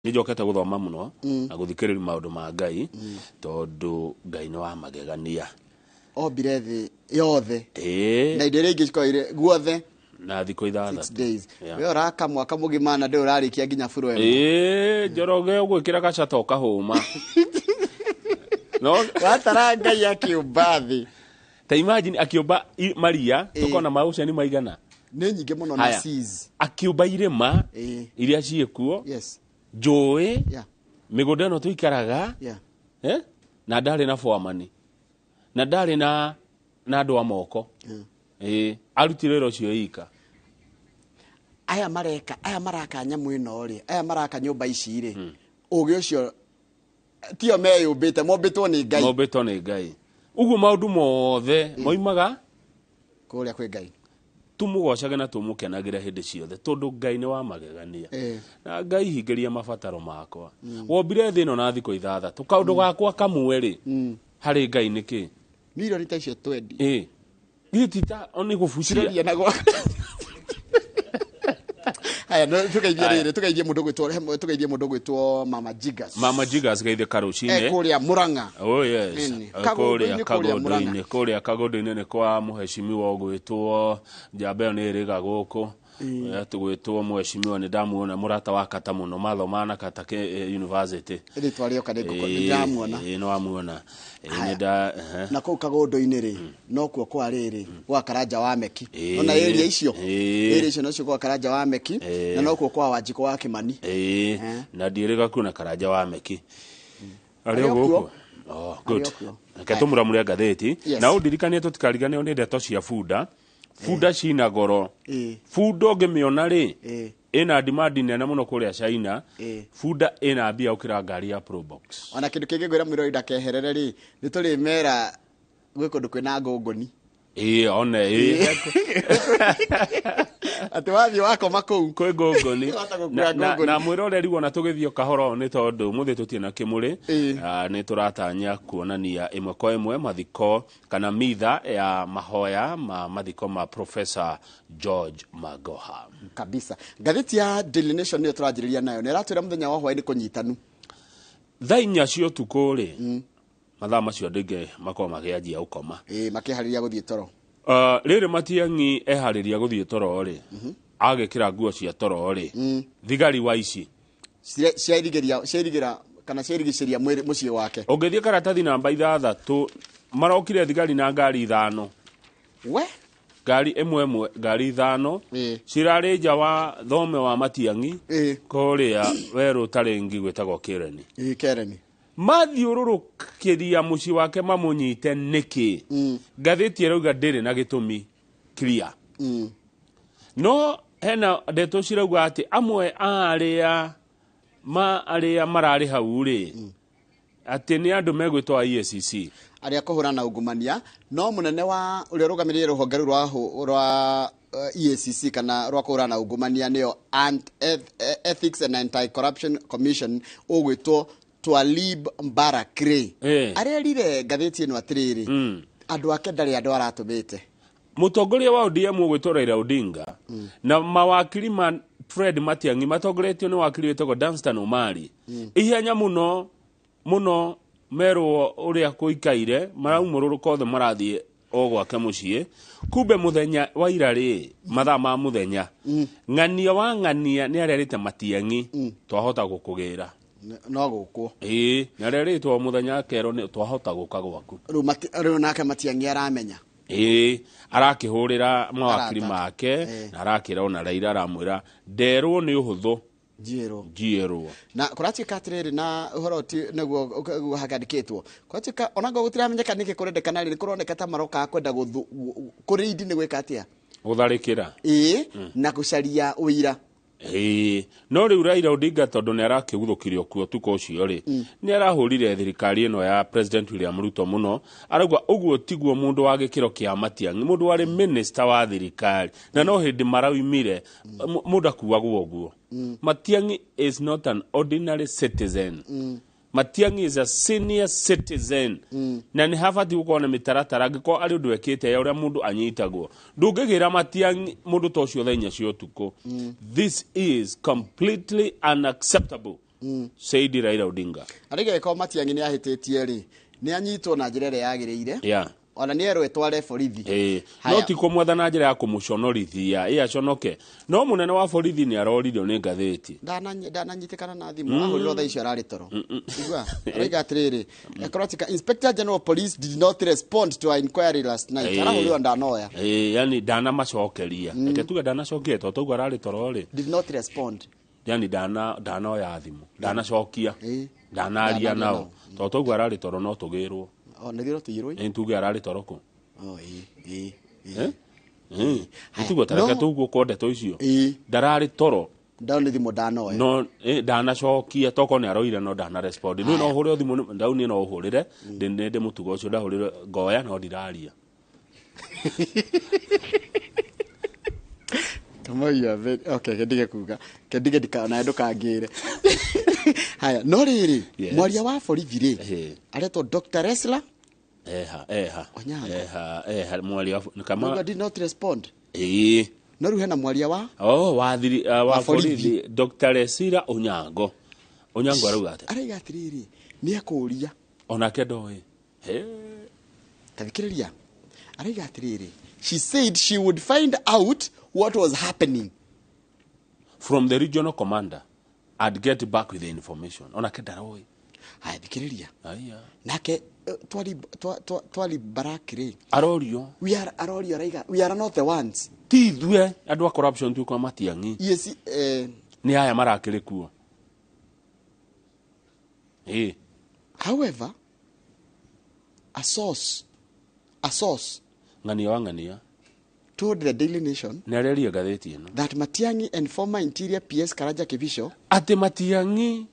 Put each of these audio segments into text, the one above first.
Nĩ njokete gũthoma mũno na gũthikĩrĩria maũndũ ma Ngai, tondũ Ngai nĩ wa magegania. Ombire thĩ yothe na indo iria ingĩ cikoragwo irĩ guothe na thikũ 6 6 days. Yeah. We ũraka mwaka mũgima na ndĩ ũrarĩkia nginya buro ĩmwe. Ĩĩ, Njoroge, ũgwĩkĩra gacata ũkahũma no. Watara Ngai akĩũmba thĩ. Ta imagine akĩũmba maria, tũkona maũceni maigana. Nĩ nyingĩ mũno na Haya. seas. Akĩũmba irĩma iria ciĩkuo, njũĩ, mĩgũnda ĩno tũikaraga, eh? Na ndarĩ na bwamani na ndarĩ na andũ a moko. Ĩĩ, arutire wĩra ũcio ika. Aya mareka, aya maraka nyamũ ĩno rĩ, aya maraka nyũmba ici rĩ, ũgĩ ũcio tio meyũmbĩte, mombĩtwo nĩ Ngai. Mombĩtwo nĩ Ngai. Ũguo maũndũ mothe moimaga kũrĩa kwĩ Ngai. Tũmũgocage na tũmũkenagĩre hĩndĩ ciothe, tondũ Ngai nĩ wa magegania. Na Ngai, hingĩria mabataro makwa. Wombire thĩ ĩno na thikũ 6, kaũndũ gakwa kamwe rĩ, harĩ Ngai nĩ kĩ? Milioni ta icio 20. Ĩ, githĩ ti ta nĩ gũbucia? Ciroria na gwa haya no tugeithie. Haya. Rĩrĩ, tugeithie mũndũ gwĩtwo, tugeithie mũndũ gwĩtwo Mama Jigas. Mama Jigas, geithĩ karũcinĩ. Kũrĩa Murang'a. Oh yes. Nini. Kũrĩa Kagũndũ-inĩ kũrĩa Murang'a. Kagũndũ-inĩ, kũrĩa Kagũndũ-inĩ nĩ kwa mũhecimiwa ũgwĩtwo njamba ĩyo nĩ ĩrĩga gũkũ gwĩtwo mũhecimiwa, nĩ ndamuona, mũrata wa kata mũno, mathoma na kata university. Rĩtwa rĩoka nĩ ngũkũ, nĩ ndĩramuona. Ĩĩ, nĩ wamuona. Ĩĩ, Haya. nĩ nda ehe. Na kũu Kagũndũ-inĩ rĩ, nokuo kwa rĩrĩ gwa Karanja wa Meki. Ona area icio, area icio nocio gwa Karanja wa Meki, na nokuo kwa Wanjikũ wa Kĩmani. Na ndiĩrĩga kuona Karanja wa Meki arĩ Arĩ o o gũkũ. kuo. Oh, good. Arĩ o kuo. Reke tũmũramũre ngathĩti. Yes. Na ũndirikanie tũtikariganĩrwo nĩ ndeto cia bunda. Bunda cina goro. Bunda ũngĩmĩona rĩ, ĩna demand nene mũno kũrĩa China. Bunda ĩna mbia gũkĩra ngari ya Probox. Ona kĩndũ kĩngĩ ngwĩra mwĩrori ndakeherere rĩ, nĩ tũrĩmera gwĩ kũndũ kwĩna ngũngũni. Ĩĩ, one ĩĩ. Atĩ wathiĩ wakoma kũu kwĩ ngũngũni. Wahota gũkua Na ngũngũni. Na mwĩroreri wona tũgĩthiĩ o kahora ũũ nĩ tondũ mũthĩ tũtirĩ na kĩmũrĩ. Ah, nĩ tũratanya kuonania ĩmwe kwa ĩmwe mathiko kana mitha ya mahoya ma mathiko ma Professor George Magoha. Kabisa. Ngathĩti ya Daily Nation nĩyo tũranjĩrĩria nayo, na ĩratwĩra mũthenya wa hwaĩ-inĩ kũnyitanu. Thaa 4 cia ũtukũ rĩ, mathaa macio andũ aingĩ makoragwo makĩanjia gũkoma. Ĩĩ, makĩharĩria gũthiĩ toro. Rĩrĩ Matiang'i eharĩria gũthiĩ toro rĩ, agĩkĩra nguo cia toro rĩ, thigari wa ici Ciairigĩria, ciairigĩra kana ciairigicĩria mwĩrĩ mũciĩ wake. Ũngĩthiĩ karatathi namba 6, marokire thigari na ngari 5. We. Ngari ĩmwe ĩmwe, ngari 5 cirarĩ nja wa thome wa Matiang'i kũrĩa werũ ũtarĩ ngi gwĩtagwo Kĩreni. Ĩĩ, Kereni. Mathiũrũrũkĩria mũciĩ wake mamũnyite nĩkĩ? Ngathĩti ĩrauga ndĩrĩ na gĩtũmi clear, no hena ndeto cirauga atĩ amwe a arĩa ma arĩa mararĩ hau rĩ, atĩ nĩ andũ megwĩtwo a EACC. Arĩa kũhũrana na ungumania. No mũnene wa ũrĩa ũrũgamĩrĩire rũhonge rũu rwa EACC kana rwa kũhũrana na ungumania, nĩyo Ethics and Anti-Corruption Commission, ũgwĩtwo Twalib Mbarak rĩ, arerire ngathĩti ĩno atĩrĩrĩ, andũ ake ndarĩ andũ aratũmĩte. Mũtongoria wa ODM ũgwĩtwo Raila Odinga na mawakiri ma Fred Matiang'i matongoretio nĩ wakiri wĩtagwo Danstan Omari, ihenya mũno mũno merwo ũrĩa kũikaire, maraumũrũrũka othe marathiĩ o gwake mũciĩ. Kumbe mũthenya wa ira rĩ, mathaa ma mũthenya, ng'ania wa ng'ania nĩ arerĩte Matiang'i, "Twahota gũkũgĩra." No gũkwo. Ĩĩ, nĩ arerĩtwo o mũthenya akerwo nĩ twahota gũka gwaku. Rĩu nake Matiang'i aramenya. Ĩĩ, arakĩhũrĩra mawakiri Arata. make na arakĩra ona Raila, aramwĩra nderwo nĩ ũhũthũ. Njirwo. Njierwo. Na kũratuĩka atĩrĩrĩ, na ũhoro ti nĩguo hakandĩkĩtwo, kũratuĩka onangorwo gũtiramenyeka nĩkĩ kũrendekana rĩ, nĩ kũroneka ta marokaga kwenda kũrĩindi nĩ gwĩka atĩa? Gũtharĩkĩra. Ĩĩ, na gũcaria ũira. Ĩĩ, no rĩu Raila Odinga, tondũ nĩ arakĩguthũkirio kuo ũtukũ ũcio rĩ, nĩ arahũrire thirikari ĩno ya President William Ruto mũno. Arauga ũguo tiguo mũndũ wa gĩkĩro kĩa Matiang'i, mũndũ warĩ minister wa thirikari na no hĩndĩ maraumire, mũndũ akuagwo ũguo. Matiang'i is not an ordinary citizen. Matiang'i is a senior citizen na nĩ habatiĩ gũkorwo na mĩtaratara angĩkorwo arĩ ũndũ ekĩte ya ũrĩa mũndũ anyitagwo. Ndũngĩgĩra Matiang'i mũndũ ta ũcio thaa 4 cia ũtukũ. This is completely unacceptable. Said Raila Odinga. Araiga ĩkorwo Matiang'i nĩ ahĩtĩtie rĩ, nĩ anyitwo na njĩra ĩrĩa yagĩrĩire. Ona nĩ erwo ĩtware borithi. No Haya. ti kũmwetha na njĩra ya kũmũconorithia ĩ aconoke, no mũnene wa borithi nĩ aroririo nĩ ngathĩti. Ndananyitĩkana na thimũ, ahũrirwo thaa icio ararĩ toro. Igua araiga atĩrĩrĩ, Ekorotika Inspector General of Police did not respond to our inquiry last night. Arahũrirwo ndanoya. Yani ndanamacokeria, reke tuge ndanacokia to toguo ararĩ toro rĩ. Did not respond. Yani ndanoya thimũ, ndanacokia, ndanaria Ndanaria nao nao. to toguo ararĩ toro, no tũgĩrwo. O nĩthiro tũirwo. Nĩ tuge ararĩ toro kũ? Oh, ĩ ĩ ĩ. Eh? Haya, Tiguo tareke no- tuguo kwa ndeto icio. Ndararĩ toro. Ndao nĩ thimũ ndanoya. No ndanacokia, toko nĩ aroire no ndana respond. Niĩ no hũre thimũ ndau, niĩ no ũhũrĩre, ndĩ ndĩ mũtugo ũcio, ndahũrĩre ngoya no ndiraria. Kamau, you are very okay. Kendige kuga kendige ndikanae ndũkangĩre. Haya, no rĩrĩ, mwaria wa borithi rĩ, aretwo Dr. Resla Eha eha. Onyango. Eha eha, mwaria wa kama Nauga did not respond. No rĩu hena mwaria wa Oh, wathiri wa Wa borithi. borithi Dr. Resira Onyango. Onyango arauga atĩa? Araiga atĩrĩrĩ, nĩ ekũũria. Onake ndoĩ. He. Tathikĩrĩria, araiga atĩrĩrĩ, she said she would find out what was happening from the regional commander and get back with the information. Onake ndaroĩ. Haya, thikĩrĩria. Aya. Nake twali Barak rĩ, Arorio. we are, arorio, araiga we are not the ones. Ti ithuĩ andũ a corruption tu kwa Matiang'i. Yes, Nĩ aya marakĩrĩ kuo. However, a source Ng'ania wa ng'ania told the Daily Nation nĩ areria ngathĩti ĩno that Matiang'i and former Interior PS Karanja Kibicho atĩ Matiang'i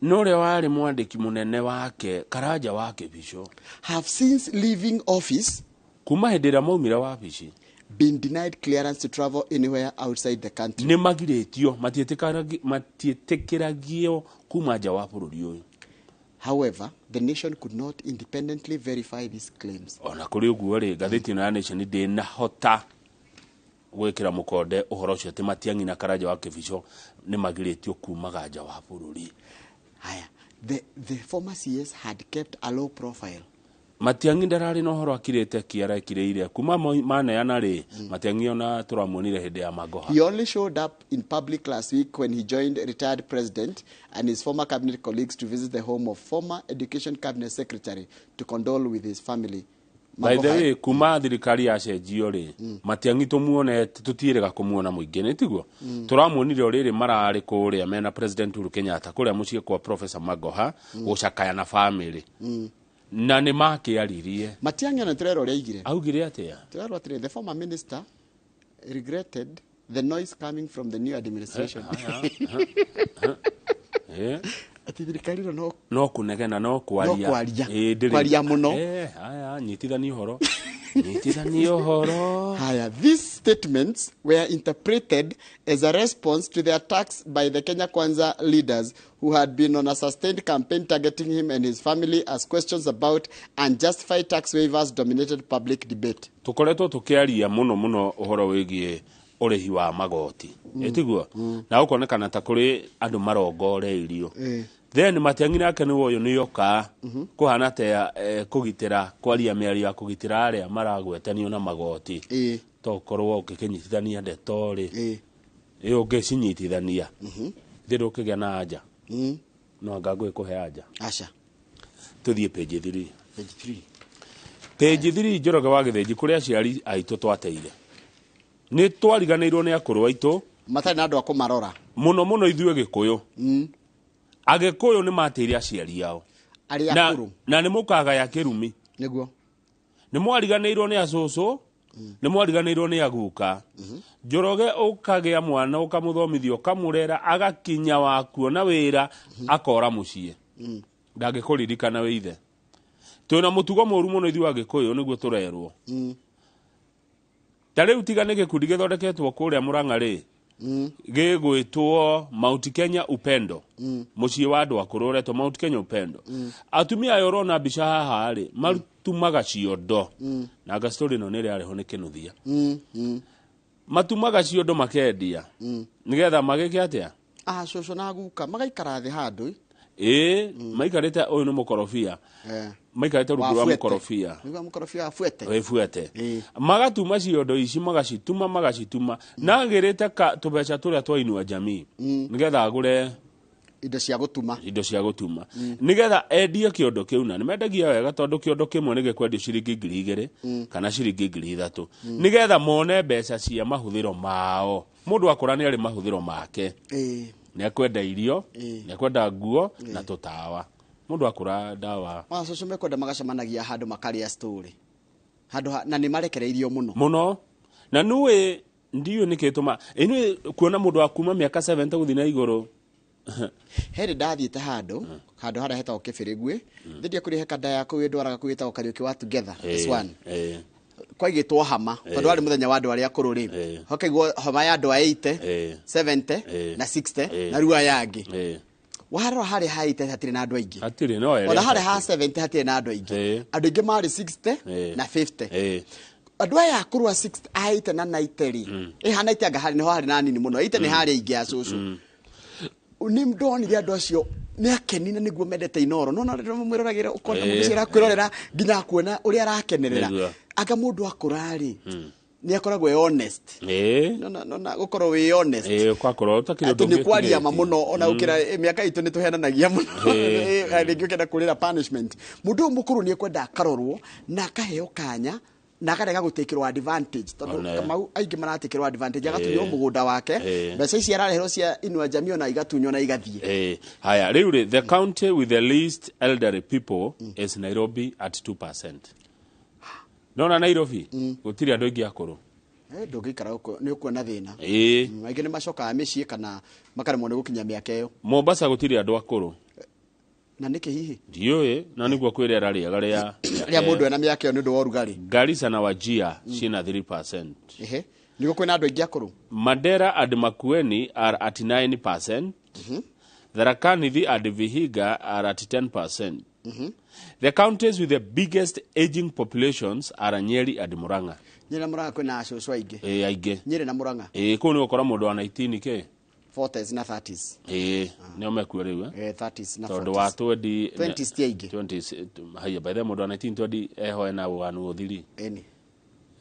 na ũrĩa warĩ mwandĩki mũnene wake Karanja wa Kĩbico have since leaving office kuma hĩndĩ ĩrĩa maumire wabici been denied clearance to travel anywhere outside the country. Nĩ magirĩtio, matiĩtĩkĩragio kuma nja wa bũrũri ũyũ. However, the nation could not independently verify these claims. Ona kũrĩ ũguo rĩ, ngathĩti ĩno ya Nation ndĩnahota gwĩkĩra mũkonde ũhoro ũcio atĩ Matiang'i na Karanja wa Kĩbico nĩ magirĩtio kumaga nja wa bũrũri. Haya, the former CS had kept a low profile. Matiang'i ndararĩ na ũhoro akirĩte kĩara ekirĩire kuma maneana rĩ, Matiang'i ona tũramuonire hĩndĩ ya Magoha. He only showed up in public last week when he joined retired president and his former cabinet colleagues to visit the home of former education cabinet secretary to condole with his family. By the Magoha- way, kuma thirikari yacenjio rĩ, Matiang'i tũmuone tũtiĩrĩga kũmuona mũingĩ nĩ tiguo tũramuonire o rĩrĩ mararĩ kũrĩa mena President Uhuru Kenyatta kũrĩa mũciĩ kwa Professor Magoha gũcakaya na family na nĩ makĩaririe. Matiang'i ona tũrerwo ũrĩa aigire. Augire atĩa? Tũrerwo atĩrĩ, the former minister regretted the noise coming from the new administration. Atĩ thirikari ĩno no No kũnegena, no kwaria. No kwaria. Ndĩrĩ- Kwaria mũno. Haya, nyitithania ũhoro, nyitithania ũhoro. Haya, these statements were interpreted as a response to the attacks by the Kenya Kwanza leaders who had been on a sustained campaign targeting him and his family as questions about unjustified tax waivers dominated public debate. Tukoretwo tukiaria muno muno uhoro wigie ũrĩhi wa magoti, ĩtiguo na gũkonekana ta kũrĩ andũ marongoreirio. Then Matiang'i nake nĩwe ũyũ nĩoka kũhana ta kũgitĩra, kwaria mĩario ya kũgitĩra arĩa maragwetanio na magoti. To korwo ũngĩkĩnyitithania ndeto rĩ, ĩ ũngĩcinyitithania thĩ ndũkĩgĩa na anja. No anga ngũgĩkũhe anja. Aca. Tũthiĩ page 3. Page 3. Page 3, Njoroge wa Gĩthĩnji, kũrĩ aciari aitũ twateire, nĩ twariganĩirwo nĩ akũrũ aitũ. Matarĩ na andũ a kũmarora. Mũno mũno ithuĩ Gĩkũyũ. Agĩkũyũ nĩ mateire aciari ao arĩa na, akũrũ. Na nĩ mũkagaya kĩrumi. Nĩguo. Nĩ mwariganĩirwo nĩ acũcũ, nĩ mwariganĩirwo nĩ aguka. Njoroge, ũkagĩa mwana, ũkamũthomithia, ũkamũrera, agakinya wakuona wĩra, akora mũciĩ, ndangĩkũririkana wĩ ithe. Twĩna mũtugo mũru mũno ithuĩ Agĩkũyũ, nĩguo tũrerwo. Ta rĩu tiga nĩ gĩkundi gĩthondeketwo kũrĩa Mũrang'a rĩ, gĩgwĩtwo Mount Kenya Upendo, mũciĩ wa andũ akũrũ ũretwo Mount Kenya Upendo. Atumia aya ũrona mbica haha rĩ, matumaga ciondo, na anga story ĩno nĩ ĩrarehwo nĩ Kĩnuthia. Matumaga ciondo makendia nĩgetha magĩke atĩa? Ah, cũcũ na guka magaikara thĩ handũ. Ĩĩ, maikarĩte ũyũ nĩ mũkorobia. Maikarĩte rungu rwa mũkorobia. Nĩguo mũkorobia wa fuete. Wĩbuete. Ĩĩ. Magatuma ciondo ici, magacituma, magacituma, na agĩrĩte ka tũbeca tũrĩa twa Inua Jamii nĩgetha agũre indo cia gũtuma. Indo cia gũtuma, nĩgetha endie kĩondo kĩu, na nĩmendagia wega tondũ kĩondo kĩmwe nĩ gĩkwendio ciringi 2000 kana ciringi 3000, nĩgetha mone mbeca cia mahũthĩro mao. Mũndũ akũra nĩ arĩ mahũthĩro make. Nĩ akwenda irio, nĩ akwenda nguo na tũtawa. Mũndũ akũra ndawa. Macũcũ mekwenda magacemanagia handũ makarĩa story handũ na nĩ marekereirio mũno. Mũno, na nuĩ ndiũĩ nĩkĩ tũma ĩnuĩ kuona mũndũ wa kuma mĩaka 70 gũthiĩ na igũrũ. Herĩ ndathiĩte handũ, handũ harĩa hetagwo Kĩbĩrĩguĩ, thĩ kũrĩ he kanda ya kũu ĩndwaraga kũu ĩtagwo Kariũki wa Together this one. Kwaigĩtwo hama tondũ warĩ mũthenya wa andũ arĩa akũrũ rĩ, hakaigwo hama ya andũ a 80, 70 na 60 na rĩu aya angĩ. Warora harĩa ha 80 hatirĩ na andũ aingĩ. Hatirĩ no ona harĩa ha 70 hatirĩ na andũ aingĩ. Andũ aingĩ marĩ 60 na 50. Andũ aya akũrũ a 60, a 80 na 90 rĩ, ĩhana 90 anga harĩ nĩho harĩ na nini mũno, 80 nĩ harĩ aingĩ a cũcũ. Nĩ ndonire andũ acio nĩ akeni na nĩguo mendete inoro, no na mwĩroragĩra ũkona mũndũ ũcio arakwĩrorera nginya akuona ũrĩa arakenerera. Anga mũndũ akũra rĩ, nĩ akoragwo e honest. No gũkorwo wĩ honest. Kwakorwo ũtakĩrĩ atĩ ũndũ nĩ kwaria ma ũngĩtigĩrĩtie. Mũno ona gũkĩra mĩaka itũ nĩ tũhenanagia mũno. Rĩngĩ ũkĩenda kũrĩra punishment, mũndũ ũyũ mũkũrũ nĩ ekwenda akarorwo na akaheo kanya na akarega gũtĩkĩrwo advantage tondũ Kamau aingĩ maratĩkĩrwo advantage, agatunywo mũgũnda wake, mbeca ici arareherwo cia Inua Jamii ona igatunywo na igathiĩ. Haya, rĩu rĩ, the county with the least elderly people is Nairobi at 2%. Nona Nairobi gũtirĩ andũ aingĩ akũrũ. Ndũngĩikara gũkũ nĩ ũkuona thĩna. Aingĩ nĩ macokaga mĩciĩ kana makaremwo nĩ gũkinya mĩaka ĩyo. Mombasa gũtirĩ andũ akũrũ. Na nĩkĩ hihi? Ndiũĩ, na nĩguo kwĩ rĩera rĩega rĩa rĩa mũndũ ena mĩaka ĩyo nĩ ũndũ wa ũrugarĩ. Garissa na Wajir ciĩna 3%. Ehe, nĩguo kwĩna andũ aingĩ akũrũ. Mandera and Makueni are at 9%. Tharaka Nithi and Vihiga are at 10%. The counties with the biggest aging populations are Nyeri and Murang'a. Nyĩrĩ na Mũrang'a kwĩna acũcũ aingĩ. Ĩ, aingĩ. Nyĩrĩ na Mũrang'a. Ĩ, kũu nĩ ũgũkora mũndũ wa 19 k 40s na 30s. Ĩ, nĩo mekuo rĩu, eh? 30s na tondũ 40s. wa 20. 20s ti aingĩ. 20s haya, by the way, mũndũ wa 19 20 eho ena wanu ũthiri. Ĩni.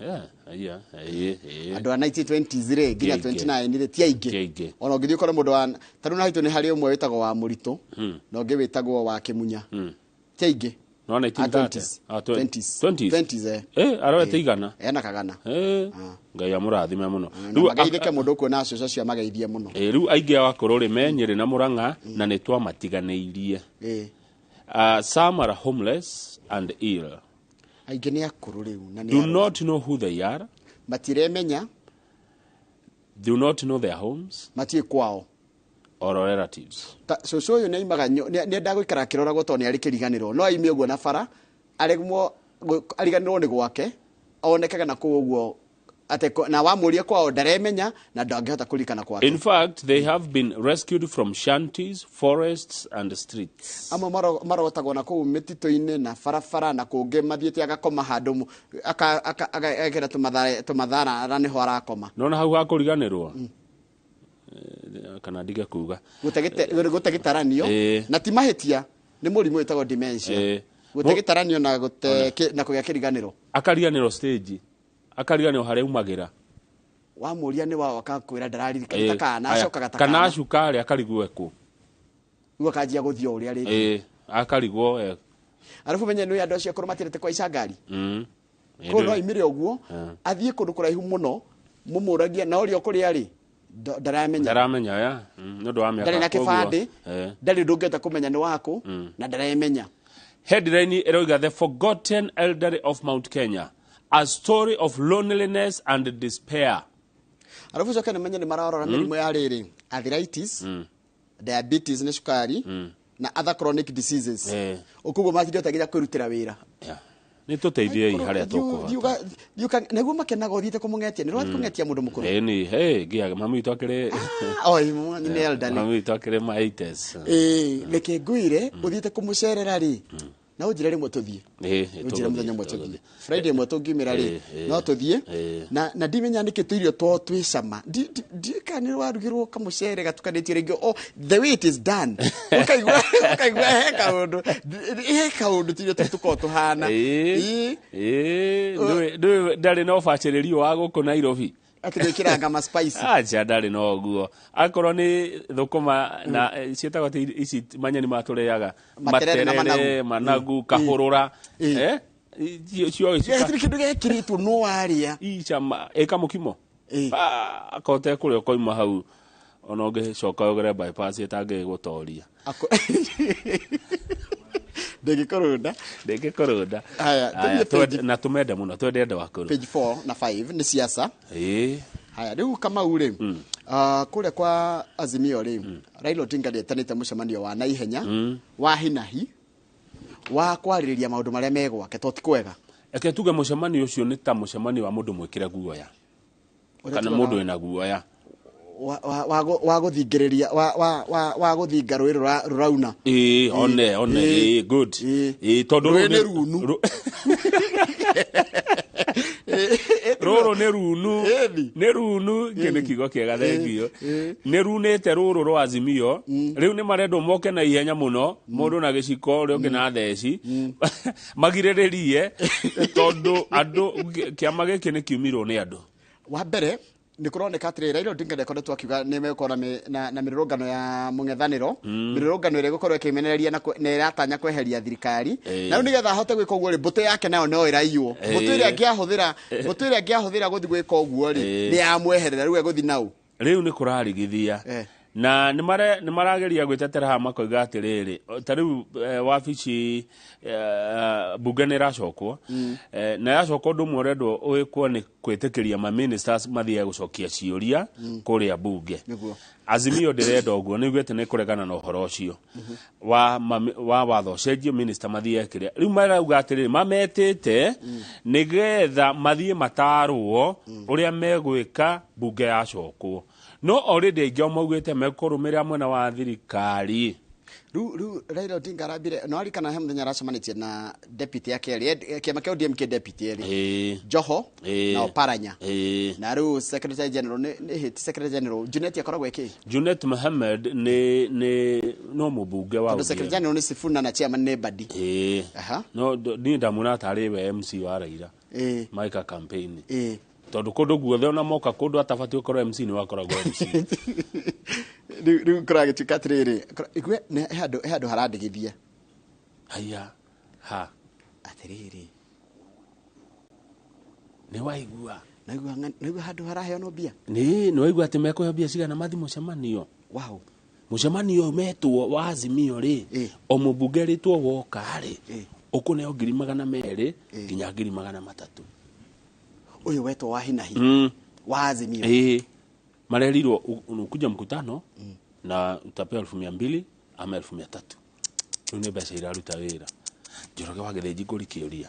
Yeah, aya, ĩ, ĩ. Andũ a 1920s rĩ nginya Ti aingĩ. 29 rĩ ti aingĩ. Ti aingĩ. Ona ũngĩthiĩ ũkore mũndũ wa ta rĩu na haitũ nĩ harĩ ũmwe wĩtagwo wa Mũritũ na ũngĩ wĩtagwo wa Kĩmunya, ti aingĩ. No A 1930. 20s. Ah, 20s. 20s. 20s, eh. Arorete igana. Ena kagana. Ngai amũrathime mũno. Na Rĩu mageithĩke, mũndũ ũkuona acũcũ acio mageithie mũno. Rĩu aingĩ ao akũrũ rĩ me Nyĩrĩ na Mũrang'a na nĩ twamatiganĩirie. Some are homeless and ill. Aingĩ nĩ akũrũ rĩu na nĩ Do arwaru. not know who they are. Matiremenya. Do not know their homes matiĩ kwao or relatives. Ta cũcũ ũyũ nĩ aimaga nĩ endaga gũikara akĩroragwo tondũ nĩ arĩ kĩriganĩro, no aime ũguo na bara aremwo ariganĩrwo nĩ gwake, onekage na kũu ũguo na wamũria kwao ndaremenya na ndangĩhota kũririkana kwake. In fact, they have been rescued from shanties, forests, and streets. Amwe marotagwo na kũu mĩtitũ-inĩ na barabara na kũngĩ mathiĩte agakoma handũ agekĩra tũmathara nĩho arakoma. Nona hau hakũriganĩrwo. Kana ndige kuga. Gũte gĩtaranio na ti mahĩtia, nĩ mũrimũ wĩtagwo dementia. Gũte gĩtaranio na gũte na kũgĩa kĩriganĩro. Akariganĩrwo stage. Akariganĩrwo harĩa umagĩra. Wamũria nĩ wao akakwĩra ndararirikana ta kana Haya, acokaga ta kana kana cukarĩ akarigwo ekũ. Rĩu akanjia gũthiĩ o ũrĩa rĩngĩ. Akarigwo Arabu menye nĩ andũ acio akũrũ matiendete kũhaica ngari. Koguo no aimire ũguo athiĩ kũndũ kũraihu mũno, mũmũragia na ũrĩa ũkũrĩa rĩ ndaramenya. Ndaramenya ya. Nĩ ũndũ wa mĩaka. Ndarĩ na Koguo, kĩbandĩ, ndarĩ ũndũ ũngĩhota kũmenya nĩ waku na ndaremenya. Headline ĩroiga "The Forgotten Elderly of Mount Kenya: A Story of Loneliness and Despair." Arabu coke nĩ menye nĩ mararora mĩrimũ ya rĩrĩ, arthritis, diabetes nĩ cukari na other chronic diseases. Ũkoguo matingĩhota nginya kwĩrutĩra wĩra. Yeah. Nĩ tũteithiei harĩa tũkũhota. Nĩguo makenaga ũthiĩte kũmũng'etia, nĩ ũrathiĩ kũng'etia mũndũ mũkũrũ. Ĩni, hey, ngiaga mami witũ akĩrĩ Oi, nĩ elderly. Mami witũ akĩrĩ ma 80s. Ĩĩ, reke ngwĩre ũthiĩte kũmũcerera rĩ, Na ũnjĩre rĩmwe tũthiĩ. Ĩĩ, Ũnjĩre tũgũthiĩ, mũthenya ũmwe tũthiĩ. tũgũthiĩ. Friday ĩmwe tũngiumĩra rĩ, no tũthiĩ. Na ndimenya nĩkĩ tũirio two twĩ cama. Ndiũĩ kana nĩ warugĩrwo kamũcere gatukanĩtio rĩngĩ. Oh, the way it is done. Ũkaigua he kaũndũ. He kaũndũ tũirio tũu tũkoragwo tũhana. Ĩĩ. Ĩĩ, ndũĩ ndarĩ na ũbacĩrĩri wa gũkũ Nairobi. Atĩ gwĩkĩranga ma spice. Acha ndarĩ na ũguo. Akorwo nĩ thũkũma na ciĩtagwo atĩ ici manyeni matũrĩaga. Materere na managu. Managu, kahũrũra. Cio Gĩtirĩ kĩndũ gĩekĩrĩtwo no warĩa. Icama ĩka mũkimo. Akorwo ũtekũrĩa ũkoima hau ona ũngĩcoka ũgere bypass ĩtangĩgũtoria. Ndĩngĩkũrũnda. Ndĩngĩkũrũnda. Haya, Haya, tũthiĩ page- na tũmende mũno, twende andũ akũrũ. Page 4 na 5 nĩ siasa. Haya, rĩu Kamau rĩ, kũrĩa kwa Azimio rĩ, Raila Odinga nĩetanĩte mũcemanio wa naihenya wa hinahi wa kwarĩrĩria maũndũ marĩa me gwake to ti kwega. Reke tuge mũcemanio ũcio nĩ ta mũcemanio wa mũndũ mwĩkĩre guoya. Ũrĩa Kana tugaga mũndũ wĩna guoya. Wa gũthingĩrĩria, wa gũthinga rũĩ rũrauna. Ĩĩ, one, one, ĩĩ, good. Ĩĩ, tondũ Rũĩ rũrũ nĩ runu. Rũrũ nĩ runu. Ĩni. Nĩ runu, kĩu nĩ kiugo kĩega, thengiũ. Nĩ runĩte rũrũ rwa Azimio. Rĩu nĩ marendwo moke na ihenya mũno, mũndũ na gĩciko, ũrĩa ũngĩ na theci. Magirĩrĩrie, tondũ andũ, kĩama gĩkĩ nĩ kiumirwo nĩ andũ. Wa mbere, nĩ kũroneka atĩrĩrĩ, Raila Odinga nĩakoretwo akiuga nĩ megũkorwo na mĩrũrũngano ya mũng'ethanĩro, mĩrũrũngano ĩrĩa ĩgũkorwo ĩkĩmenereria na ĩratanya kweheria thirikari. Na rĩu nĩgetha ahote gwĩka ũguo rĩ, mbũtũ yake nayo no ĩraiywo. Mbũtũ ĩrĩa angĩahũthĩra, mbũtũ ĩrĩa angĩahũthĩra gũthiĩ gwĩka ũguo rĩ, nĩ yamweherera, rĩu egũthiĩ nau. Rĩu nĩ kũrarigithia. Na nĩ marageria gwĩtetera haha makoiga atĩrĩrĩ, ta rĩu wabici bunge nĩ ĩracokwo. Na yacokwo ũndũ ũmwe ũrendwo wĩkwo nĩ kwĩtĩkĩria ma ministers mathiĩ gũcokia ciũria kũrĩa bunge. Azimio ndĩrenda ũguo, nĩ ugĩte nĩ kũregana na ũhoro ũcio. Wa watho ũcenjio minister mathiĩ kĩrĩa. Rĩu marauga atĩrĩrĩ, mametĩte nĩgetha mathiĩ matarwo ũrĩa megwĩka bunge yacokwo. No already aingĩ ao maugĩte mekũrũmĩrĩra mwena wa thirikari. Rĩu Raila Odinga arambire, no arikana he mũthenya aracemanĩtie na deputy yake erĩ, kĩama kĩa ODM kĩ deputy erĩ. Joho na Oparanya. Na rĩu Secretary General nĩ hĩti Secretary General Junet akoragwo ĩkĩ? Junet Mohamed nĩ no mũmbunge wa Tondũ ODM. Secretary General nĩ Sifuna na chairman nĩ Mbadi. No, niĩ ndamuona tarĩ we MC wa Raila. Maika campaign. Tondũ kũndũ guothe ona moka kũndũ atabatiĩ gũkorwo MC nĩ wakoragwo MC. Rĩu kũragĩtuĩka atĩrĩrĩ, igue, nĩ he handũ harandigithia. Haiya, ha. Atĩrĩrĩ. Nĩ waigua. Naigua handũ haraheanwo mbia? Nĩ waigua atĩ mekũheo mbia cigana mathi mũcemanio? Wow. Mũcemanio ũyũ metwo wa Azimio rĩ, o mũmbunge rĩtwo woka rĩ, ũkũneo ngiri magana merĩ nginya ngiri magana matatũ. Ũyũ wetwo wa hinahi. Wa Azimio. Marerirwo unakuja mkutano na utapewa elfu mia mbili ama elfu mia tatu. Rĩu nĩ mbeca iraruta wĩra. Njoroge wa Gĩthĩnji ngũri kĩũria.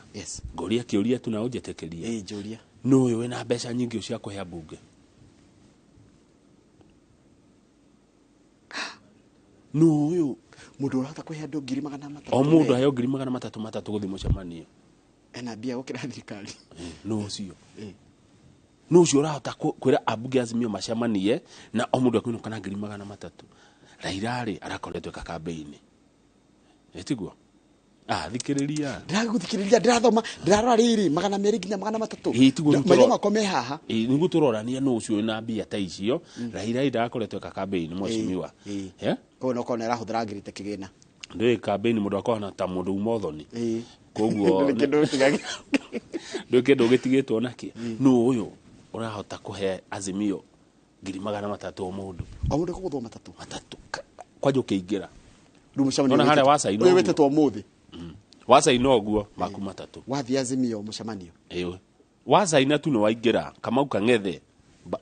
Ngũria kĩũria tu na ũnjĩtĩkĩrie. Njũria. Nũ ũyũ wĩna mbeca nyingĩ cia kũhe ambunge? Nũ ũyũ? Mũndũ ũrahota kũhe andũ ngiri magana matatũ. O mũndũ aheo ngiri magana matatũ matatũ gũthiĩ mũcemanio. Ena mbia gũkĩra thirikari. Nũ ũcio? Nũ ũcio ũrahota kwĩra ambunge Azimio macemanie na o mũndũ akũinũka na ngiri magana matatũ? Raila rĩ, arakoretwo eka campaign. Ĩtiguo? Thikĩrĩria. Ndĩragũthikĩrĩria, ndĩrathoma, ndĩrarora rĩrĩ, magana merĩ nginya magana matatũ. Ĩĩ, tiguo rĩu Maitho tũro- makwa me haha. Ĩĩ, nĩguo tũrorania nũ ũcio wĩna mbia ta icio. Raila rĩ, ndarakoretwo eka campaign, mheshimiwa. Koguo no korwo nĩ arahũthĩra ngiri ta kĩgĩna. Ndũĩ campaign mũndũ akoragwo ta mũndũ uma ũthoni. Koguo Ndũrĩ kĩndũ ũtigagĩrwo. Ndũrĩ kĩndũ ũgĩtigĩtwo nakĩo. Nũ ũyũ ũrahota kũhe Azimio ngiri magana matatũ o mũndũ? O mũndũ kũgũthwo matatũ? Matatũ. Kwanja ũkĩingĩra. Rĩu mũcemanio Ona harĩa wacaina ũyũ ũguo. wĩtĩtwo ũmũthĩ. Wacaina ũguo, maku matatũ. Wathiĩ Azimio mũcemanio. Ĩĩ. Wacaina tu nĩ waingĩra, Kamau Kang'ethe.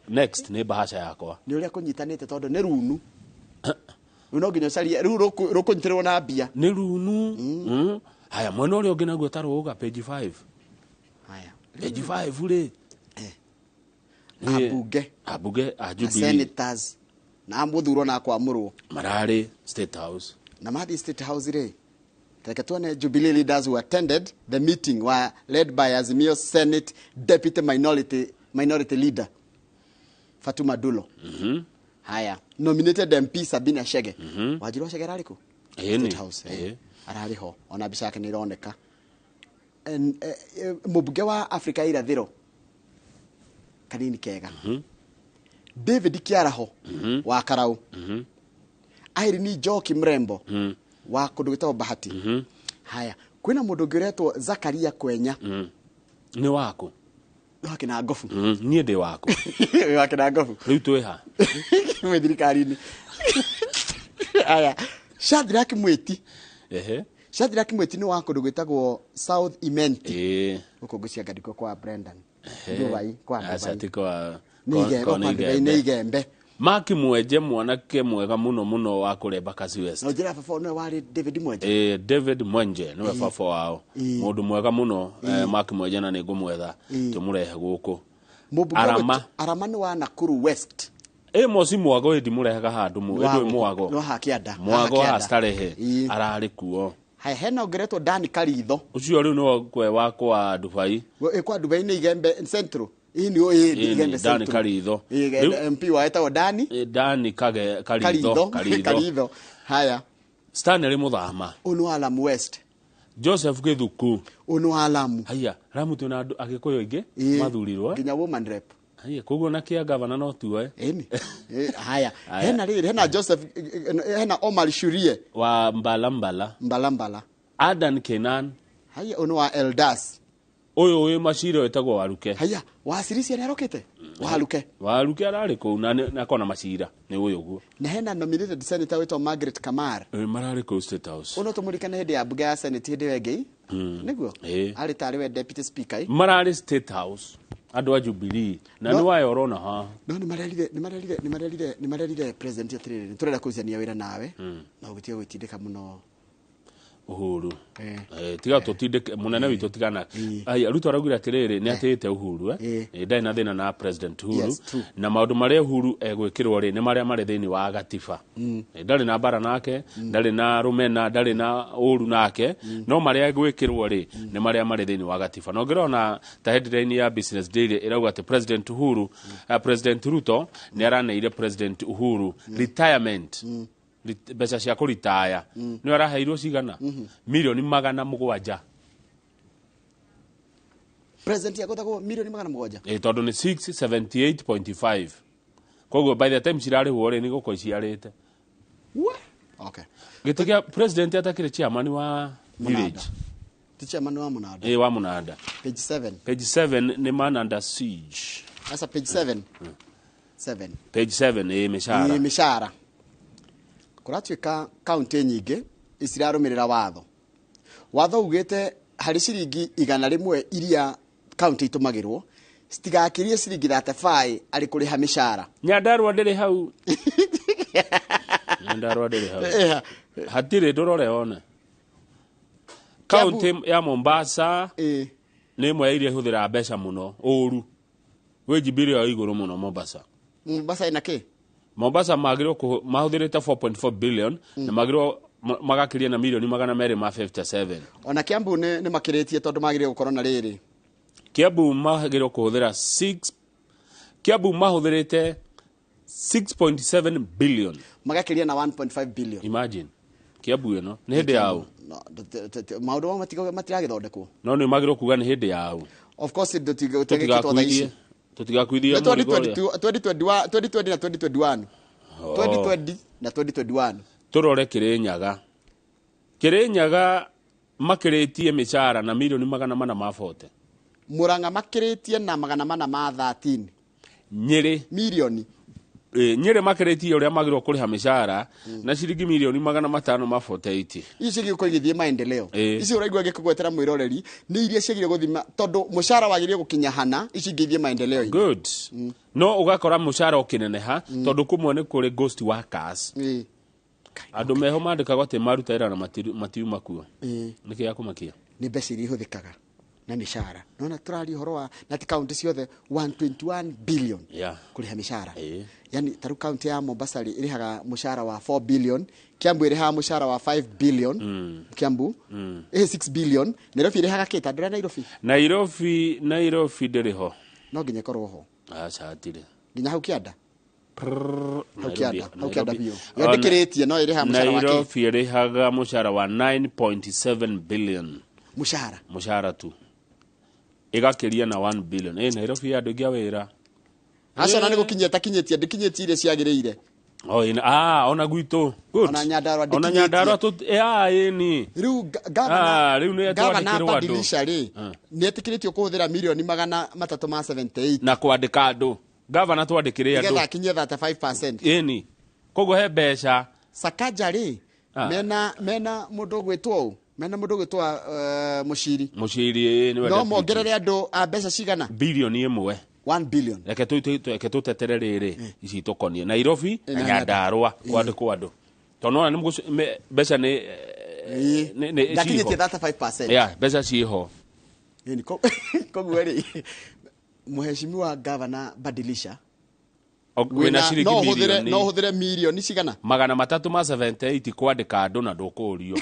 Next nĩ bahasha yakwa. Nĩ ũrĩa kũnyitanĩte tondũ nĩ runu. Rĩu no nginya ũcarie, rĩu rũkũnyitĩrĩrwo na mbia. Nĩ runu. Haya, mwena ũrĩa ũngĩ naguo ta rũga page 5. Haya. Page 5 rĩ. Nĩ Ambunge. Ambunge a Na Jubilee. senators. Na amũthurwo na akwamũrwo. Mararĩ State House. Na mathiĩ State House rĩ. Reke tuone. Jubilee leaders who attended the meeting were led by Azimio Senate Deputy Minority Leader Fatuma Dulo. Haya, nominated MP Sabina Chege. Wanjiru wa Chege ararĩ kũ? Ĩni. State House, eh. Ararĩ ho, ona mbica yake nĩ ĩroneka. Mũmbunge wa Afrika ya Irathĩro kanini kega David Kiaraho wa Karau, Irene Njoki Mrembo wa kũndũ gwĩtagwo Bahati. Haya, kwĩna mũndũ ũngĩ ũretwo Zakaria Kwenya. Nĩ waku? Wa kĩna ngobu. Niĩ ndĩ waku? Wa kĩna ngobu. Rĩu twĩ ha? Mwĩ thirikari-inĩ. Haya, Shadrack Mwiti. Shadrack Mwiti nĩ wa kũndũ gwĩtagwo South Imenti. Gũkũ ngwĩciria ndiko kwa Brendan Dubai, kwa Aca, Dubai. ti kwa Nĩ Igembe, kwa kwa Dubai nĩ Igembe. Maki Mwenje, mwanake mwega muno muno wa kũrĩa Embakasi West. Na ũnjĩra baba nĩwe warĩ David Mwenje. David Mwenje nĩwe baba wao, mũndũ mwega mũno, Maki Mwenje, na nĩ ngũmwetha tũmũrehe gũkũ. Mũmbunge Arama. Arama nĩ wa Nakuru West. Amos Mwago ĩndi mũrehaga handũ Nĩ wa ĩndũ Mwago. Nĩ wa haha kĩanda. Mwago Haha wa kĩanda. Starehe. Ararĩ kuo. Haya, hena ũngĩretwo Dani Karitho. Ũcio rĩu nĩwe kwe wakwa Dubai. Kwa Dubai nĩ Igembe Central. Ii nĩ ĩ Ĩĩ, Igembe Dani Central. Karitho. Ĩ, MP wa etagwo Dani Dani Kage Karitho. Karitho. Karitho. Karitho. Haya. Stanley Muthama. Ũyũ nĩ wa Lamu West. Joseph Githuku. Ũyũ nĩ wa Lamu. Haya, Lamu twĩna andũ Agĩkũyũ aingĩ mathurirwo, eh? Nginya woman rep. Haya, koguo na kĩa gavana no tuoe. Ĩni. Haya. Haya. Hena rĩrĩ, hena Joseph, hena Omar Shurie. Wa Mbalambala. Mbalambala. Adan Kenan. Haya, ũyũ nĩ wa Eldas. Ũyũ wĩ Macira wĩtagwo Waruke. Haya, wa Sirisia nĩ arokĩte. Waruke. Waruke ararĩ kũu na na akona Macira nĩ ũyũ ũguo. Na hena nominated senator wĩtwo Margaret Kamar. Mararĩ kũu State House. Ũno tũmũririkane hĩndĩ ya mbunge ya Senate hĩndĩ ĩyo ĩngĩ. Nĩguo? Ĩĩ. Arĩ tarĩ we deputy speaker. Mararĩ State House andũ a Jubilee na nĩ wayo ũrona haha. No nĩ marerire president atĩrĩrĩ, nĩ tũrenda kũrutithania wĩra nawe na ũgĩtiga gwĩtindĩka mũno. Uhuru. Eh. Tiga tũtindĩke mũnene witũ, tigana. Aya, Ruto araugire atĩrĩrĩ, nĩ atĩĩte Uhuru, eh? Ndarĩ na thĩna na President Uhuru. Yes, true. Na maũndũ marĩa Uhuru egwĩkĩrwo rĩ, nĩ marĩa marĩ thĩinĩ wa gatiba. Ndarĩ na mbara nake, ndarĩ na rũmena, ndarĩ na ũru nake, no marĩa egwĩkĩrwo rĩ, nĩ marĩa marĩ thĩinĩ wa gatiba. Na ũngĩrona ta headline ya Business Daily ĩrauga atĩ President Uhuru, President Ruto nĩ araneire President Uhuru retirement. Mbeca cia kũritaya nĩ araheirwo cigana milioni 700. President agũthagwo milioni 700? Tondũ nĩ 678.5, koguo by the time cirarĩhwo rĩ, nĩ gũkorwo iciarĩte. What? Okay. Gĩtĩ kĩa president atakĩrĩ chairman wa village. Ti chairman wa Mũnanda. Wa Mũnanda. Page 7. Page 7 nĩ man under siege. Asa, page 7. 7. Page 7, mĩcara. Nĩ mĩcara. Kũratuĩka kaunti nyingĩ icirarũmĩrĩra watho. Watho ugĩte harĩ ciringi 100 iria kaunti itũmagĩrwo citigakĩrie ciringi 35 arĩ kũrĩha mĩcara. Nyandarua ndĩrĩ hau, Nyandarua ndĩrĩ hau. Hatirĩ, ndũrore one kaunti ya Mombasa. Nĩ ĩmwe ya iria ihũthĩraga mbeca mũno ũru, wage bill ya igũrũ mũno Mombasa. Mombasa ĩna kĩ? Mombasa magĩrĩirwo mahũthĩrĩte 4.4 billion na magĩrĩirwo magakĩria na milioni 257. Ona Kiambu nĩ makĩrĩtie tondũ magĩrĩire gũkorwo na rĩrĩ. Kiambu magĩrĩirwo kũhũthĩra 6, Kiambu mahũthĩrĩte 6.7 billion. Magakĩria na 1.5 billion. Imagine Kiambu ĩno nĩ hĩndĩ yao. No, maũndũ mao matiragĩthondekwo. No nĩ magĩrĩirwo kuga nĩ hĩndĩ yao. Of course tũtigĩkĩtwo thaa ici. Tũtigakuithie Nĩ mũrigo ũrĩa. 2021, 2020 na 2021. 2020 na 2021. Tũrore Kĩrĩnyaga. Kĩrĩnyaga makĩrĩtie mĩcara na milioni 440. Murang'a makĩrĩtie na 413. Nyĩrĩ. Milioni. Nyĩrĩ makĩrĩtie ũrĩa magĩrĩirwo kũrĩha mĩcara na ciringi milioni 548. Ici ciagĩrĩirwo gũkorwo igĩthiĩ maendeleo. Ici ũraigua gĩkũgwetera mwĩroreri nĩ iria ciagĩrĩirwo gũthima tondũ mũcara wagĩrĩire gũkinya hana, ici ingĩ ithiĩ maendeleo-inĩ. Good. No ũgakora mũcara ũkĩneneha tondũ kũmwe nĩ kũrĩ ghost workers. Andũ meho mandĩkagwo atĩ maruta wĩra na matiuma kuo. Nĩkĩ ya kũmakia? Nĩ mbeca iria ihũthĩkaga. Na mĩcara nona tũraria ũhoro wa na ti kaunti ciothe, 121 billion kũrĩha mĩcara. Yani ta rĩu kaunti ya Mombasa rĩ, ĩrĩhaga mũcara wa 4 billion, Kiambu ĩrĩhaga mũcara wa 5 billion, Kiambu ĩhĩ 6 billion. Nairobi ĩrĩhaga kĩ? Ta ndũra Nairobi. Nairobi, Nairobi ndĩrĩ ho. No nginya ĩkorwo ho. Aca, hatirĩ. Nginya hau kĩanda. Prrrr, Hau kĩanda, hau kĩanda Nairobi. biũ yo ndĩkĩrĩtie, no ĩrĩhaga mũcara wa kĩ? Nairobi ĩrĩhaga mũcara wa 9.7 billion. Mũcara. Mũcara tu ĩgakĩria na 1 billion. Nairobi ya andũ aingĩ a wĩra. Aca, na nĩ gũkinyia takinyĩtie, ndĩkinyĩtie iria ciagĩrĩire. Oh, ina, ona gwitũ. Good. Ona Nyandarua Ona ndĩkinyĩtie. Nyandarua tu ĩni. Rĩu Ah, rĩu nĩ gavana twandĩkĩrwo andũ. Badilisha rĩ, nĩ etĩkĩrĩtio kũhũthĩra mirioni 378 Na kwandĩka andũ. Gavana twandĩkĩre nĩgetha andũ. akinyie 35%. Ĩni. Koguo he mbeca. Sakaja rĩ, mena mũndũ ũgwĩtwo ũ, mena mũndũ ũgwĩtwo Mũciri. Mũciri, nĩwe No deputy. mongerere andũ a mbeca cigana? 1 bilioni. 1 billion. Reke reke tũtetere rĩrĩ ici tũkonie Nairobi na na Nyandarua kwandĩkwo andũ tondũ nona nĩ mbeca nĩ nĩ Ndakinyĩtie ciĩho. 35%. Yeah, mbeca ciĩho. Ĩni, koguo rĩ, mũheshimiwa gavana Badilisha Wĩna ciringi no ũhũthĩre mirioni no ũhũthĩre mirioni cigana? 378 kwandĩka andũ na ndũkũrio.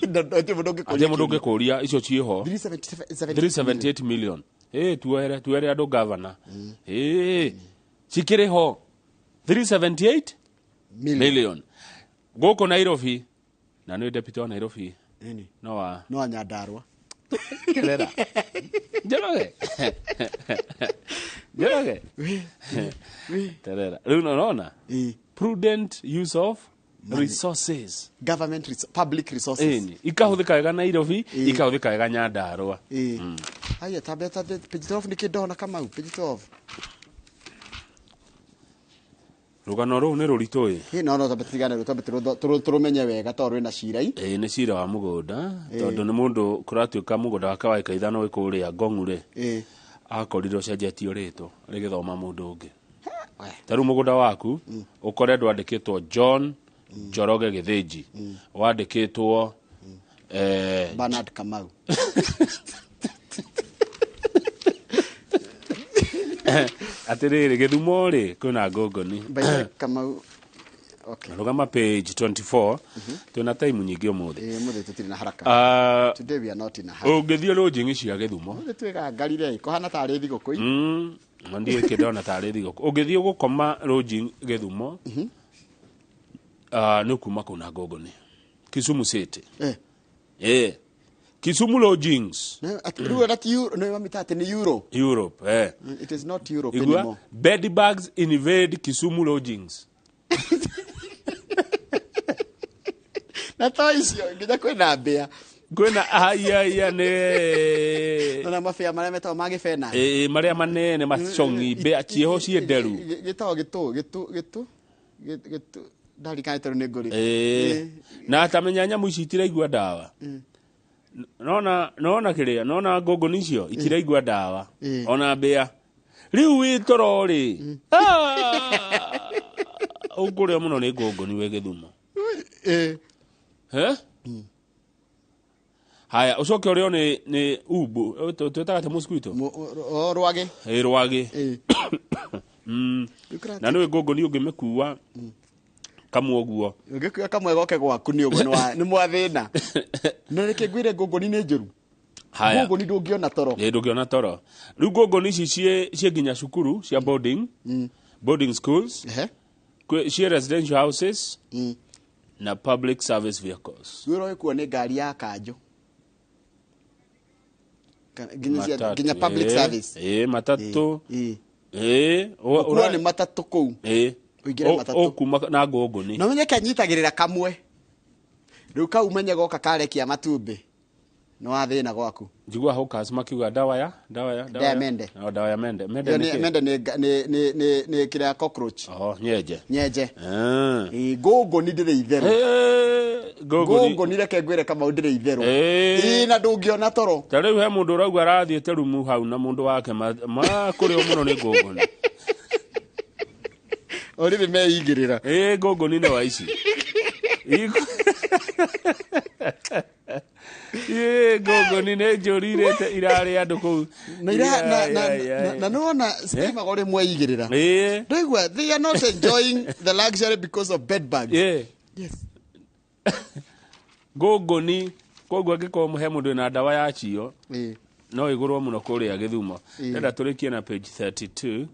Hatirĩ mũndũ ũngĩkũria Atirĩ mũndũ kĩũria. ũngĩkũria, icio ciĩho. 377. 378 million. Tuoere tuere andũ, gavana, cikĩrĩ ho 378 million. Million gũkũ Nairobi, na nĩ deputy wa Nairobi. Ĩni. No wa No Nyandarua. Kerera Njoroge, Njoroge terera rĩu nona prudent use of resources. Government public resources. Ĩni, ikahũthĩka wega Nairobi, ikahũthĩka wega Nyandarua. Ĩĩ. Haya, tambia ta page 12, nĩkĩ ndona Kamau page 12? Rũgano rũu nĩ rũritũ ĩ. Ĩ, no tambe tigane rũ, tambe tũrũmenye wega tondũ rwĩna cira i. Ĩĩ, nĩ cira wa mũgũnda, tondũ nĩ mũndũ kũratuĩka mũgũnda wake wa ĩka 5 wĩ kũrĩa Ngong'u rĩ, akorirwo ũcenjetio rĩtwa rĩgĩthoma mũndũ ũngĩ. Ta rĩu mũgũnda waku ũkore ndwandĩkĩtwo John Njoroge Gĩthĩnji, wandĩkĩtwo Bernard Kamau. Atĩrĩrĩ, Gĩthumo rĩ, kwĩna ngũngũni. By the way, Kamau, okay. Rũgama page 24, twĩna time nyingĩ ũmũthĩ. Ĩĩ, mũthĩ tũtirĩ na haraka. Today we are not in a hurry. Ũngĩthiĩ lodging cia Gĩthumo. Mũthĩ twĩgangarire kũhana tarĩ thigũkũ. Ndiĩ kĩndona tarĩ thigũkũ. Ũngĩthiĩ gũkoma lodging Gĩthumo, nĩ ũkuma kũu na ngũngũni Kisumu City. Kisumu lodgings. Rĩu ona ti euro, nĩ mamĩta atĩ nĩ euro. Europe. It is not Europe Igua anymore. Bed bugs invade Kisumu lodgings. Na to icio nginya kwĩna mbĩa. Kwĩna aiaia nĩ Na mabĩa marĩa metagwo ma gĩbena. Ĩ, marĩa manene macong'i, mbĩa ciĩho ciĩ nderu. Gĩtagwo gĩtũ gĩtũ gĩtũ gĩtũ, ndarikana tondũ nĩ ngũrĩ. Na tamenya nyamũ ici itiraigua ndawa. Nona nona kĩrĩa nona ngũngũni icio itiraigua ndawa. Ona mbĩa rĩu wĩ toro rĩ, ũkũrĩa mũno nĩ ngũngũni wĩ Gĩthumo. He? Haya, ũcoke ũrĩo nĩ umbu twĩtaga atĩ mosquito. O rwagĩ. Ĩ, rwagĩ. Rĩu kĩrati- Na nĩwĩ ngũngũni ũngĩmĩkua kamwe ũguo. Ũngĩkua kamwe goke gwaku nĩ ũguo nĩ mwathĩna. Na reke ngwĩre, ngũngũni nĩ njũru. Haya. Ngũngũni ndũngĩona toro. Ĩ, ndũngĩona toro. Rĩu ngũngũni ici ciĩ nginya cukuru cia boarding schools, ciĩ residential houses na public service vehicles. Wĩra ũgĩkuo nĩ ngari ya kanjũ. Nginya Matatũ, nginya public service. Ĩ, matatũ. Ĩ, Gũkuo nĩ matatũ kũu. Ũingĩre matatũ. Ũkuma na ngũngũni. Na ũmenye kanyitagĩrĩra kamwe. Rĩu kau menye goka karekia matumbĩ. Nĩ wathĩna gwaku. Njigua hawkers makiuga ndawa ya ndawa ya Ndawa ya mende. Oh, ndawa ya mende, mende Ĩyo nĩ kĩ? mende nĩ kĩrĩa, cockroach. Oh, nyenje. Nyenje. Ah. Ĩ, ngũngũni ndĩrĩ itherũ. Ngũngũni. Ngũngũni reke ngwĩre Kamau ndĩrĩ itherũ. Ĩ. Ĩ, na ndũngĩona toro. Ta rĩu he mũndũ ũrauga arathiĩte rumu hau na mũndũ wake makũrĩo mũno nĩ ngũngũni. Ũrĩrĩ meigĩrĩra. Ĩ, ngũngũni nĩ wa ici. Ĩ, ngũngũni. Ngũngũni nĩ njũrirĩte irarĩ andũ kũu. Na ira- na- na- Ai, ai, ai. na nĩwona citimaga ũrĩ mweigĩrĩra. Ĩĩ. Ndaigua they are not enjoying the luxury because of bed bugs. Ĩĩ. Yes. Ngũngũni koguo angĩkorwo he mũndũ wĩna ndawa ya cio, Ĩĩ. no ĩgũrwo mũno kũrĩa Gĩthumo. Ĩĩ. Ndenda tũrĩkie na page 32,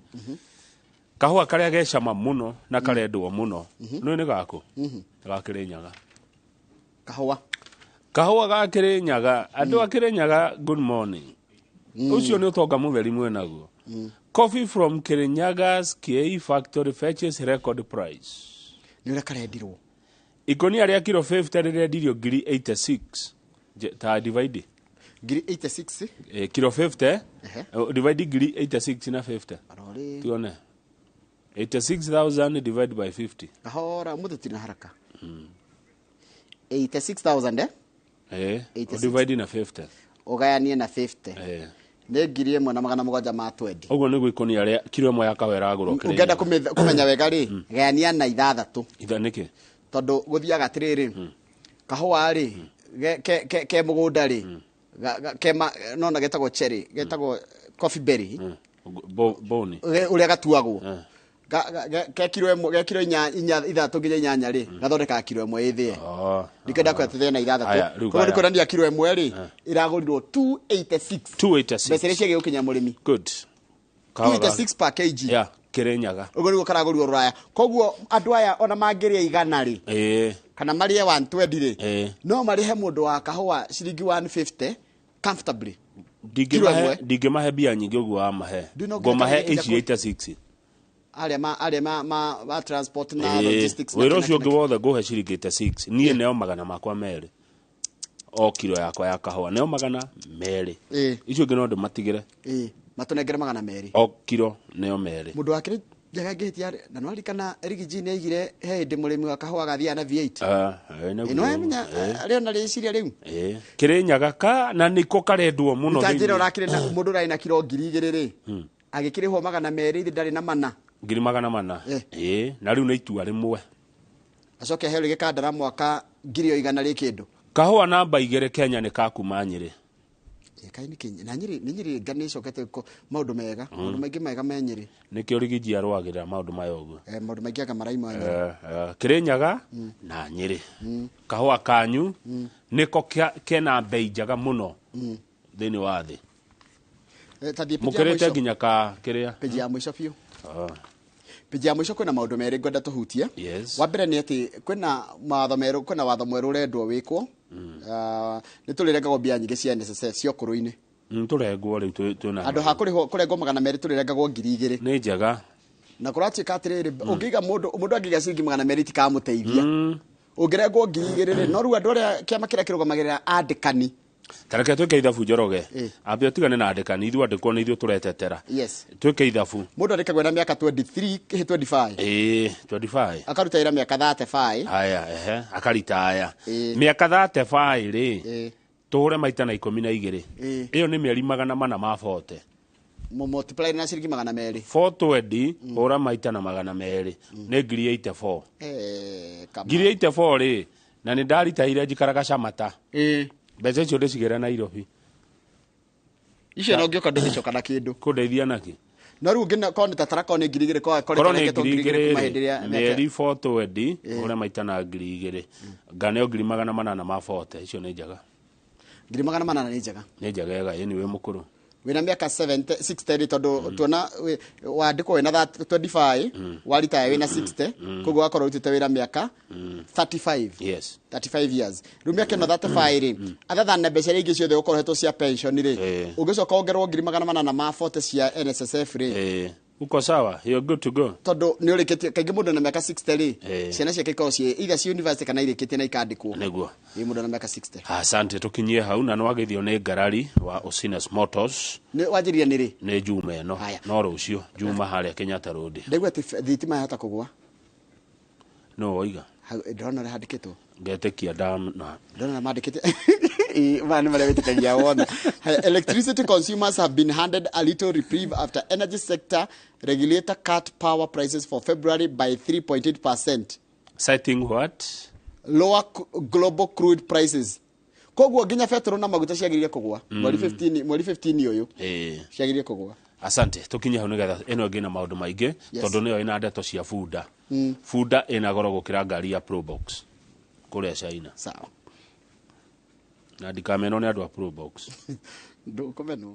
kahũa karĩa gecama mũno na karendwo mũno nĩ gakũ ga Kĩrĩnyaga. Kahũa. Kahũa ga Kĩrĩnyaga. Andũ a Kĩrĩnyaga, good morning. Ũcio nĩ ũtonga mũtheri mwenaguo. Coffee from Kĩrĩnyaga's KE factory fetches record price. Nĩ ũrĩa karendirwo. Ikũnia rĩa kiro 50 rĩrendirio ngiri 86. Ta divide. Ngiri 86. Kiro 50. Ehe. Divide ngiri 86 na 50. Arori. Tuone 86,000 divide by 50. Kahora, mũthĩ tũtirĩ na haraka. 86,000, eh? 86. Divide na 50. Ũgayanie na 50. Nĩ 1720. Ũguo nĩguo ikũnia rĩa kiro ĩmwe ya kahũa ĩragũrwo. Ũngĩenda kũmenya wega rĩ, gayania na ithathatũ. Itha nĩkĩ? Tondũ gũthiaga atĩrĩrĩ, kahũa rĩ, ke mũgũnda rĩ, nona getagwo cherry, getagwo coffee berry. Boni. Ũrĩa gatuagwo. Ke kiro ĩmwe, ge kiro inya, inya, ithatũ nginya inyanya rĩ, gathondekaga kiro ĩmwe ĩthĩe. Ndikenda kwĩra tũthĩe na ithathatũ. Aya, rĩu Koguo gaya. ndikuonania kiro ĩmwe rĩ, ĩragũrirwo 286. 286. Mbeca iria ciagĩrĩirwo gũkinya mũrĩmi. Good. Kahũa 286 per kg. Ya, Kĩrĩnyaga. Ũguo nĩguo karagũrirwo Rũraya. Koguo andũ aya ona mangĩrĩa 100 rĩ, kana marĩe 120 rĩ, no marĩhe mũndũ wa kahũa ciringi 150 comfortably. Kiro ĩmwe. Ndingĩmahe mbia nyingĩ ũguo wamahe. Ndũ no nginya Ngũmahe kĩrĩa ici 86. Arĩa ma arĩa ma ma, ma transport na logistics na Wĩra kĩna ũcio kĩna ũngĩ wothe ngũhe ciringi 86. Niĩ neo magana makwa merĩ. O kiro yakwa ya kahũa neo magana merĩ. Icio ingĩ no ndĩmatigĩre. Ĩĩ, matũnengere magana merĩ. O kiro neo merĩ. Mũndũ wa kĩrĩ njaga ngĩhĩtia na no aririkana Riggy G nĩ aigire he hĩndĩ mũrĩmi wa kahũa agathiaga na V8. Nĩguo. Ĩĩ, no amenya, rĩo na rĩciria rĩu. Kĩrĩnyaga ka na nĩko karendwo mũno Ta njĩra thĩinĩ. ũrakĩrĩ na mũndũ ũrarĩ na kiro ngiri igĩrĩ rĩ, agĩkĩrĩhwo magana merĩ, ithe ndarĩ na mana. Ngiri magana mana. Ĩĩ, na rĩu nĩ itua rĩmwe. Acoke aheo rĩngĩ kandara mwaka ngiri o igana rĩ kĩndũ. Kahũa namba igĩrĩ Kenya nĩ kakuma Nyĩrĩ. Ĩĩ, kaĩ nĩ kĩ- na Nyĩrĩ, nĩ Nyĩrĩ nga nĩ ĩcokete maũndũ mega, maũndũ maingĩ mega me Nyĩrĩ. Nĩkĩo Riggy G arũagĩrĩra maũndũ maya ũguo. Maũndũ maingĩ anga maraima Nyĩrĩ. Kĩrĩnyaga na Nyĩrĩ. Kahũa kanyu nĩko kena bei njega mũno thĩinĩ wa thĩ. Ta thiĩ page ya Mũkĩrĩte mũico. nginya ka kĩrĩa? Page ya mũico biũ. Page ya mũico kwĩna maũndũ merĩ ngwenda tũhutie. Wa mbere nĩ atĩ kwĩna mawatho merũ, kwĩna watho mwerũ ũrendwo wĩkwo. Nĩ tũrĩrengagwo mbia nyingĩ cia NSSF cia ũkũrũ-inĩ. Tũrengwo rĩu twĩna Andũ ha kũrĩhwo, kũrengwo magana merĩ tũrĩrengagwo ngiri igĩrĩ. Nĩ njega. Na kũratuĩka atĩrĩrĩ, ũngĩiga mũndũ, mũndũ angĩiga ciringi magana merĩ itikamũteithia. Ũngĩrengwo ngiri igĩrĩ rĩ, no rĩu andũ arĩa kĩama kĩrĩa kĩrũgamagĩrĩra andĩkani. Ta reke twĩke ithabu Njoroge. Ambe ũtigane na andĩkani, ithuĩ andĩkwo nĩ ithuĩ tũretetera. Twĩke ithabu. Mũndũ andĩkagwo na mĩaka 23, 25. Ĩĩ, 25. Akaruta wĩra mĩaka 35. Haya, ehe, akaritaya. Mĩaka 35 rĩ, tũhũre maita na ikũmi na igĩrĩ. Ĩyo nĩ mĩeri magana mana ma 40. Multiply na ciringi magana merĩ. 420, hũra maita na magana merĩ. Nĩ ngiri 84. Kama. Ngiri 84 rĩ, na nĩ ndaritaire njikaraga Camata. Mbeca icio ndĩcigĩre Nairobi. Icio no ngĩũka ndũgĩcoka na kĩndũ. Kũndeithia nakĩ? No rĩu ngĩna, korwo nĩ tatara, korwo nĩ ngiri igĩrĩ, korwo Korwo nĩ nĩ ngiri ngiri igĩrĩ igĩrĩ kuma rĩ, hĩndĩ ĩrĩa mĩaka- mĩeri 420, hũra maita na ngiri igĩrĩ. Nganeo ngiri magana manana ma 40, icio nĩ njega. Ngiri magana manana nĩ njega. Nĩ njega ega, ĩni wĩ mũkũrũ. Wĩna mĩaka 70, 60 rĩ, tondũ tuona wandĩkwo wĩna 25, waritaya wĩna 60, koguo wakorwo ũrutĩte wĩra mĩaka 35. 35 years. Rĩu mĩaka ĩno 35 rĩ, other than na mbeca iria ingĩ ciothe ũkorwo ũhetwo cia pension rĩ, ũngĩcoka wongererwo ngiri magana manana ma 40 cia NSSF rĩ. Uko sawa, you're good to go. Tondũ nĩ ũrĩkĩtie, kaingĩ mũndũ na mĩaka 60 rĩ, ciana ciake ikoragwo ciĩ either ciĩ university kana irĩkĩtie na ikandĩkwo. Nĩguo. Ĩ mũndũ na mĩaka 60. Asante, tũkinyie hau na nĩwagĩthio nĩ ngarari wa Osines Motors. Nĩ wanjĩrire nĩ rĩ? Nĩ Juma ĩno. Haya. No rũciũ, Juma harĩa Kenyatta Road. Ndaigua atĩ thitima yahota kũgũa. No woiga. Hau, ndĩrona ũrĩa handĩkĩtwo. Ngetĩkia ndana. Ndĩrona mandĩkĩte. Ĩ, maya nĩ marĩa wĩtĩkagia wona. Haya, electricity consumers have been handed a little reprieve after energy sector regulator cut power prices for February by 3.8%. Citing what? Lower global crude prices. Koguo nginya betũrũ na maguta ciagĩrĩire kũgwa mweri 15, mweri 15 ũyũ. Ciagĩrĩire kũgwa. Asante, tukinye hau nigetha ĩno ĩngĩ na maũndũ maingĩ. Tondũ nĩyo ĩna ndeto cia bunda. Bunda ĩna goro gũkĩra ngari ya Probox kũrĩa China. Sawa. Na ndikamenwo nĩ andũ a Probox. Ndũkũmenwo.